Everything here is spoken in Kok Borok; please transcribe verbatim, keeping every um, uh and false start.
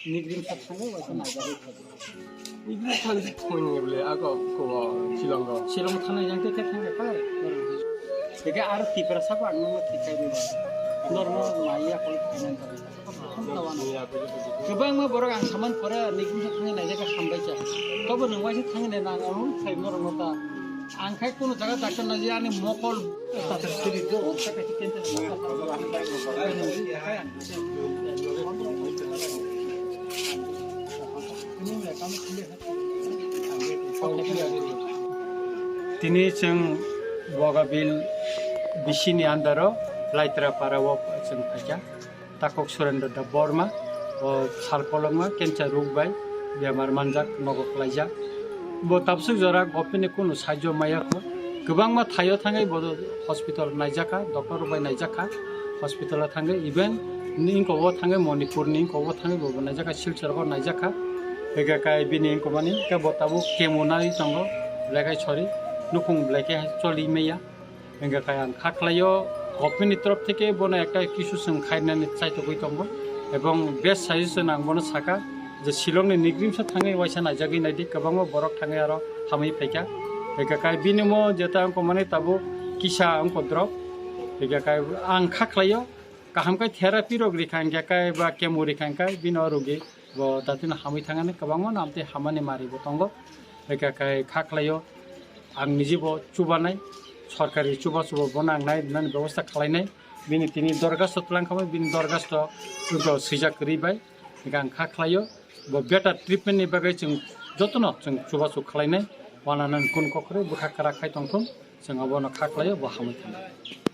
Nigrim sa thangwi waisa naijagwi thangwi. Nigrim thangwi thangwi bole ako ko Shillong go. Shillong thangwi yang khe thangwi kai. Teke aro Tipra sabo ang no thikai ni. Normal maya ko thangwi. Kwbangma borok ang saman pore nigrim sa thangwi naijagwi hambai cha. Tobo nwng waisa thangwi nai nang ang sai norok no ta. Ang khai kuno jaga daktar naji ani mokol. Tini chwng Bogabil bisini andaro Laitra para o chwng phaikha. Takhuk Surendra Debbarma, bo sal kolokma cancer rok bai bemar manjak, nogo kwlaijak. Bo tabsuk jora government ni kunu sahajyo maya kho. Kwbangma thaio thangwi bo hospital naijakha, doctor rok bai naijakha, hospital o thangwi, even ni ingko o thangwi, Manipur ni ingko o thangwi bo naijakha, Silchar o naijakha. Ega kai bini ingko mani ke bo tabuk chemo nai tongo, belai kai sori, nukhung belai khe choli maya. Hingkha khe ang kha khlaio, government ni torof theke bono ekta kisu chwng khainani chaitogwi tongo, ebong best suggestion ang bono sakha je Shillong ni nigrim sa thangwi waisa naijagwi naidi, kwbangma borok thangwi aro hamwi phaikha. Hingkha khe bini mo jeta wngkha mani tabuk kisa wngkha drop. Hingkha khe ang kha khlaio, kaham khe therapy rok rikha hingkha khe ba chemo rikha hingkha bini o rogi bo datino hamwi thangani kwbangma no amtwi hamani mari bo tongo. Hingkha khe kha khlaio, ang niji bo chubanai, sorkari chubachu bo bono ang nai rwnani bebosta khlainai. Bini tini dorgasto twlang khamwi, bini dorgasto wngkha swijak kwrwi bai. Hingkha ang kha khlaio, bo better treatment ni bagwi chwng jotono chwng chubachu khlainai. Wananani kun kokrwi bwkha kwrak khai tongthung, chwng abono kha khlaio, bo hamwi thangkha.